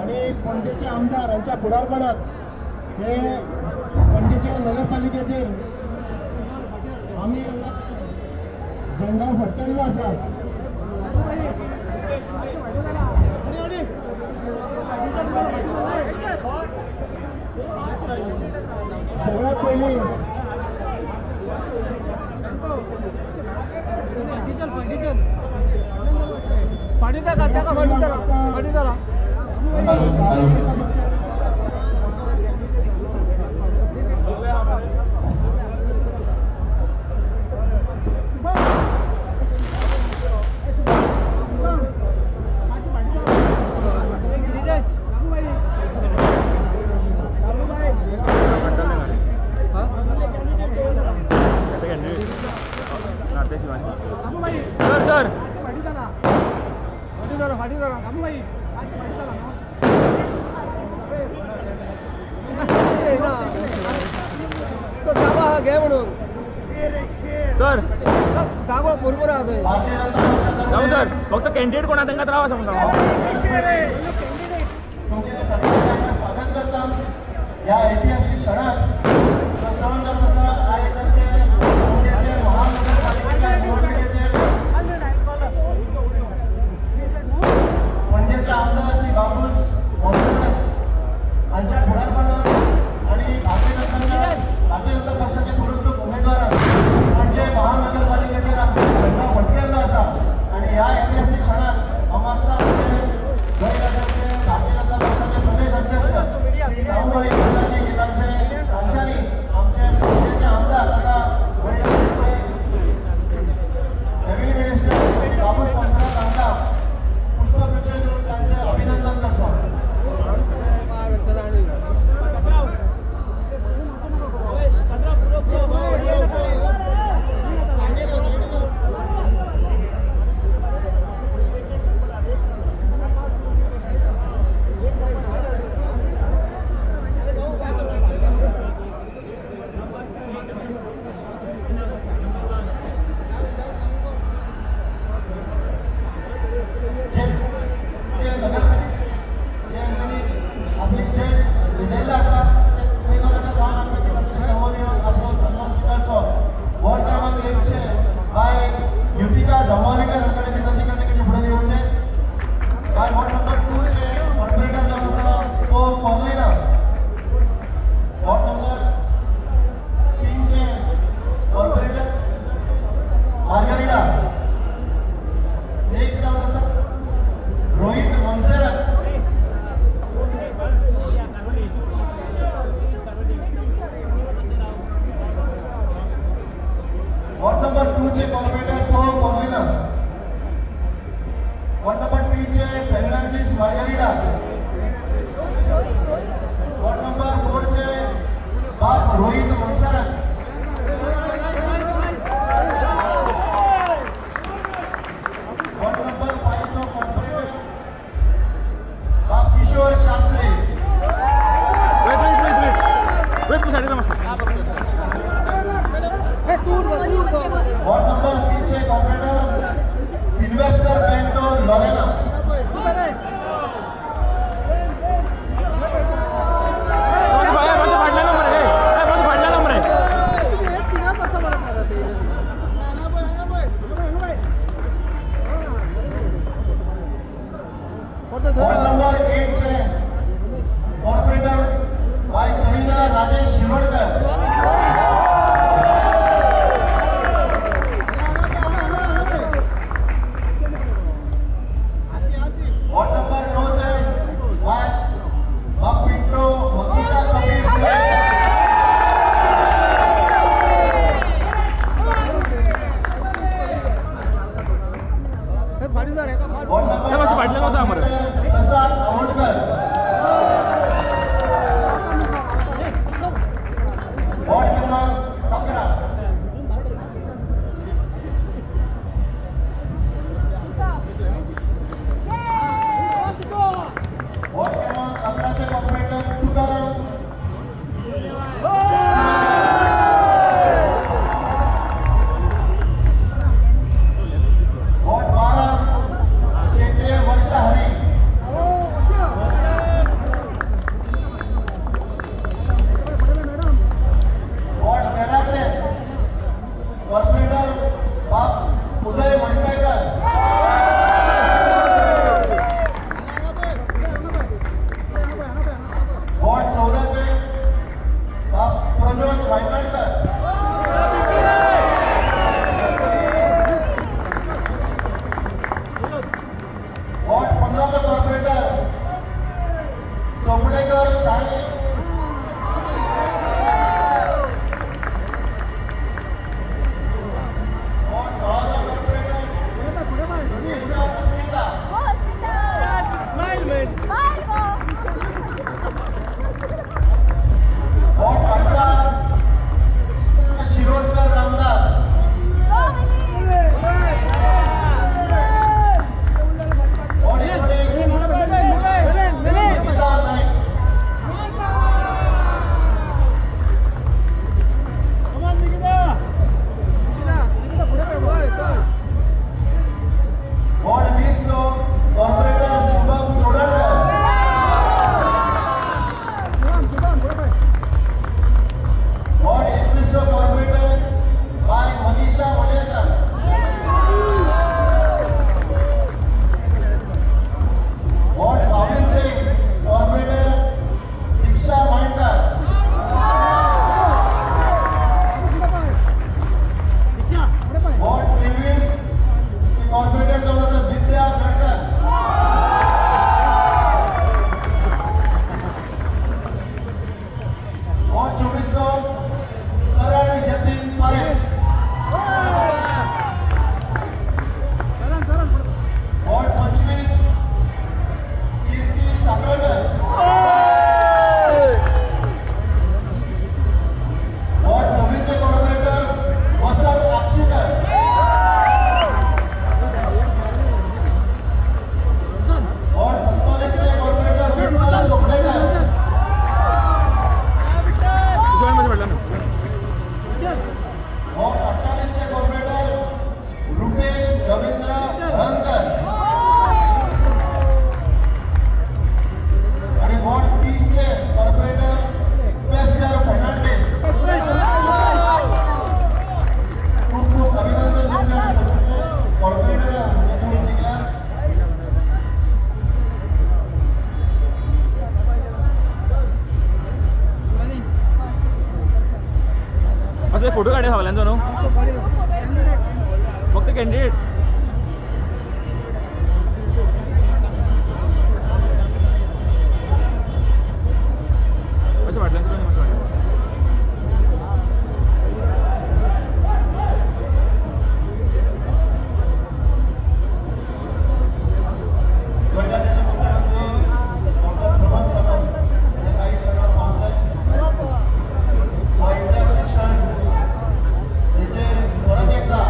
आणि पणजेचे आमदार हांच्या फुडारपणात हे पणजेच्या नगरपालिकेचेर आमी झेंडा फडकयल्लो आसा. सगळ्यात पयलीं सर सर सर फक्त कॅन्डिडेट कोणा तांकां त्रास सांगता. तुमचे सगळ्यांचे स्वागत करता ह्या ऐतिहासिक क्षणात. तो सण जावन आसा आयज आमचे पणजेचे महानगरपालिकेच्या निवडणुकेचेर पणजेचे आमदार श्री बाबूस मोन्सेरात हांच्या फुडारपणात आणि भारतीय जनता पक्षाचे पुरस्कृत उमेदवारान पणजे महानगरपालिकेचेर झेंडा फडकयल्लो आसा. आणि ह्या ऐतिहासिक क्षणात हांव मागता आमचे गोंय राज्याचे भारतीय जनता पक्षाचे प्रदेश अध्यक्ष श्री दाऊभाई गुजराती की तांच्यांनी आमचे पणजेचे आमदार तथा गोंय राज्याचे रेव्हेन्यू मिनिस्टर श्री बाबूस मोन्सेरात हांकां पुष्पगुच्छ दिवन तांचें अभिनंदन करचो. आपली जे लिजयल्ले आसा ते उमेदवाराच्या नांव मागता की तांच्या समोर येवन आपलो सन्मान स्विकारचो. वॉर्ड क्रमांक 1 चे बाय युतिका जमावलेकर हांकडे विनंती करता की फुडें येवचे. बाय वॉर्ड नंबर 2 चे कॉर्पोरेटर जावन आसा पो कॉर्लिना. वॉर्ड नंबर 3 चे कॉर्पोरेटर मार्गरिटा. नेक्स्ट जावन आसा रोहित मोन्सेरात. वॉर्ड नंबर 2 चे कॉर्पोरेटर पो कॉर्लिना. वॉर्ड नंबर 3 चे फर्नांडीस मार्गरिटा. वॉर्ड नंबर 4 चे बाप रोहित मोन्सेरात. वॉर्ड नंबर 5 चो कॉर्पोरेटर बाप किशोर शास्त्री. वॉर्ड नंबर 6 चे corporator Sylvester Bento Lorena. Shahane. Ward 16 corporator Asmita. Ward 18 Shirodkar Ramdas. Ward 19 Nikita Naik. Ward 20 corporator Shubham Chodankar. Ward 21 corporator by Manisha Vaderkar. Ward 22 corporator Diksha Mankar. Ward 23 corporator जावन आसा Vidya Gadkar. Ward 24 Karan Yatin Parekh. Ward 25 Kirti Saprakar. Ward 26 corporator Vasant Akshikar. Ward 27 corporator Vitthal Chopdekar. Ward 28 corporator Rupesh Ravindra Haldankar. आणि ward 30 corporator Pasteur Fernandes. खूप खूप अभिनंदन तुमच्या सगळे corporator म्हणजे तुम्ही जिंकला. असं फोटो काढे सगळ्यांचो न्हू फक्त कॅन्डिडेट. अशें फाटल्यान न्ही मातशें फाटल्यान. गोंय राज्याचे मुख्यमंत्री डॉक्टर प्रमोद सावंत हे काही क्षणात पावतले. हो ऐतिहासीक क्षण हेचेर परत एकदा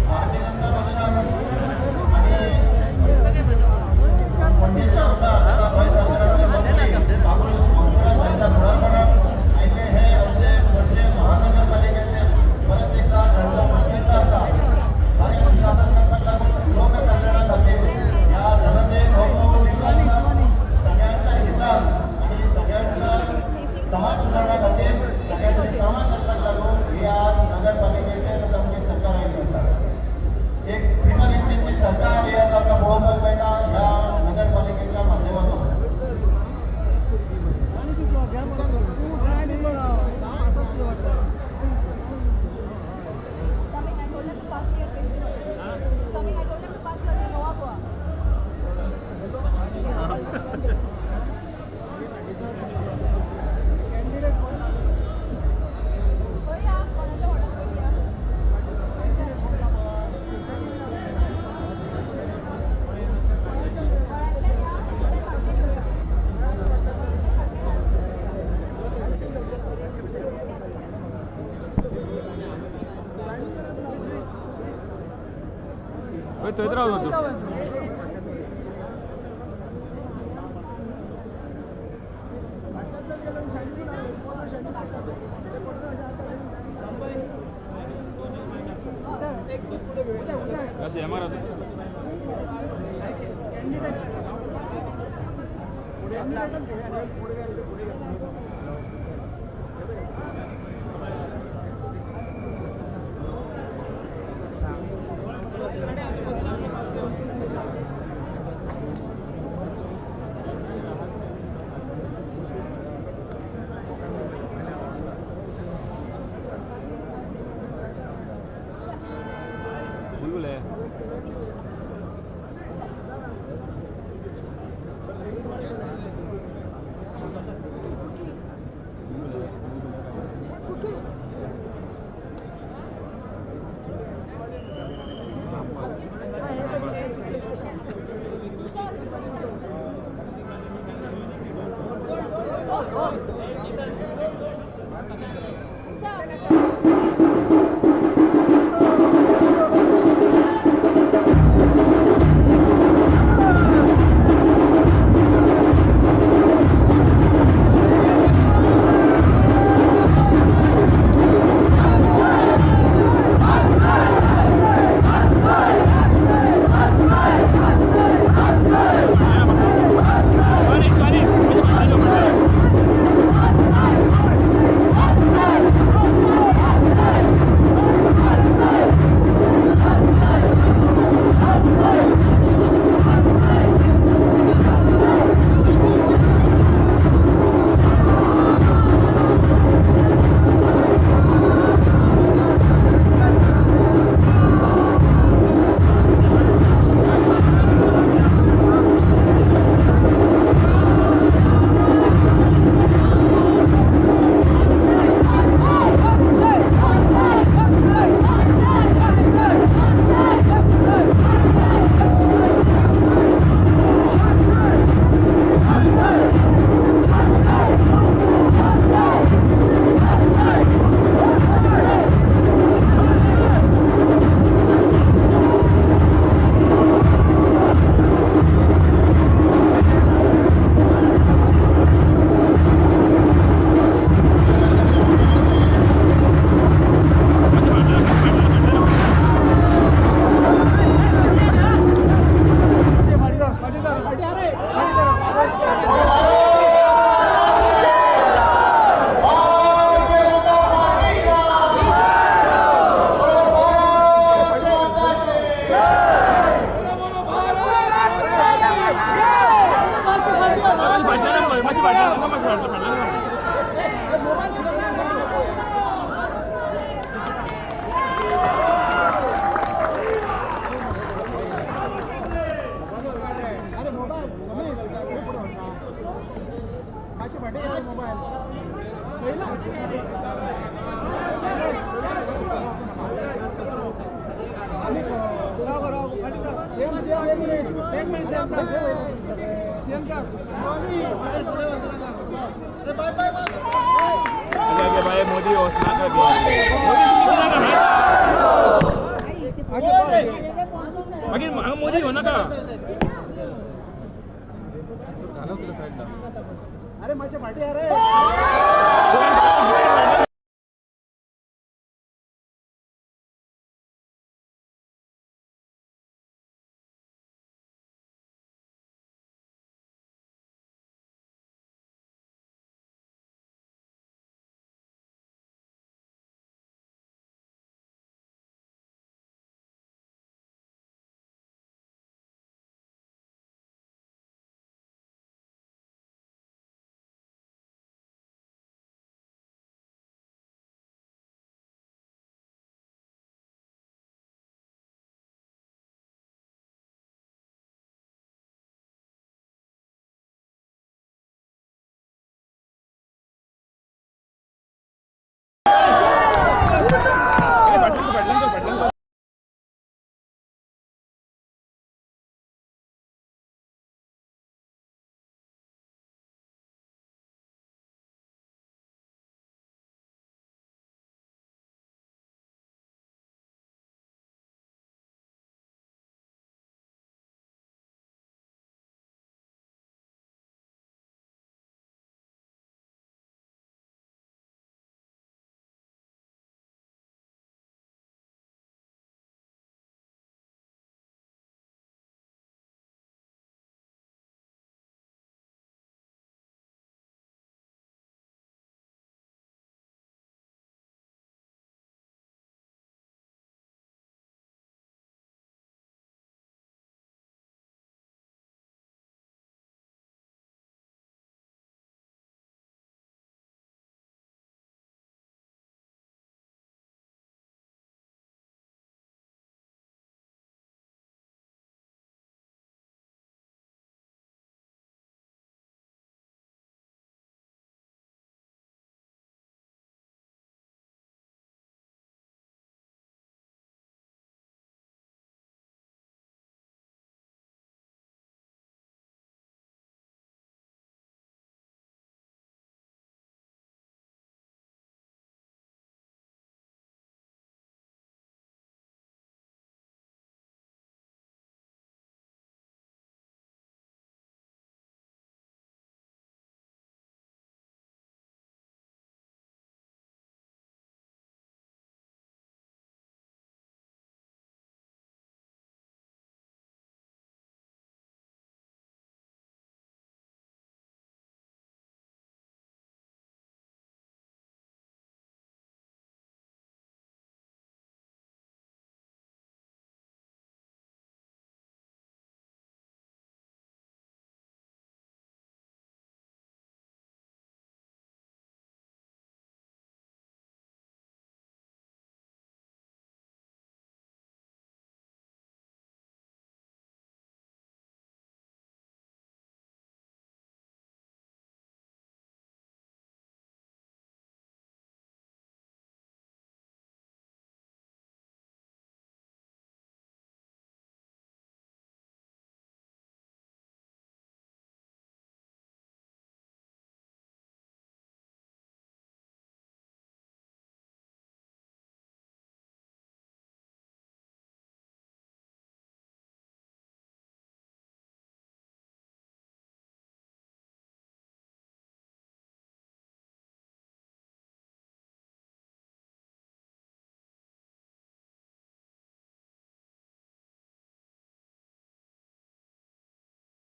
भारतीय जनता पक्षान आनी पणजेचे आमदार तथा गोंय सरकारांतले मंत्री बाबूश मोन्सेरात हांच्या फुडारपणात आयिल्ले हे आमचे पणजे महानगरपालिकेचे परत एकदा झेंडो फडकयल्लो आसा. बरें सुशासन करपाक लागून लोककल्याणा खातीर ह्या जनतेन हो कौल दिल्लो आसा. सगळ्यांच्या हितान आनी सगळ्यांच्या समाज सुदारणा खातीर सगळ्यांची कामां करपाक लागून ही आज नगरपालिकेचेर आमची सरकार आयिल्ली आसा. एक ट्रिपल इंजिनची सरकार ही आज आमकां पळोवपाक मेळटा ह्या नगरपालिकेच्या माध्यमातून. Coming, I told them to pass your patient. Coming, I told them to pass your Goa Goa. पळया कोणाच्या वॉर्डात पळया. वॉर्डांतल्यान या, थंय फाटल्यान येवया. हय थंयच रावलो तूं. अशें हें मारा तूं. बुलबुल है. मोदी हो नका. अरे माझ्या पाठी अरे.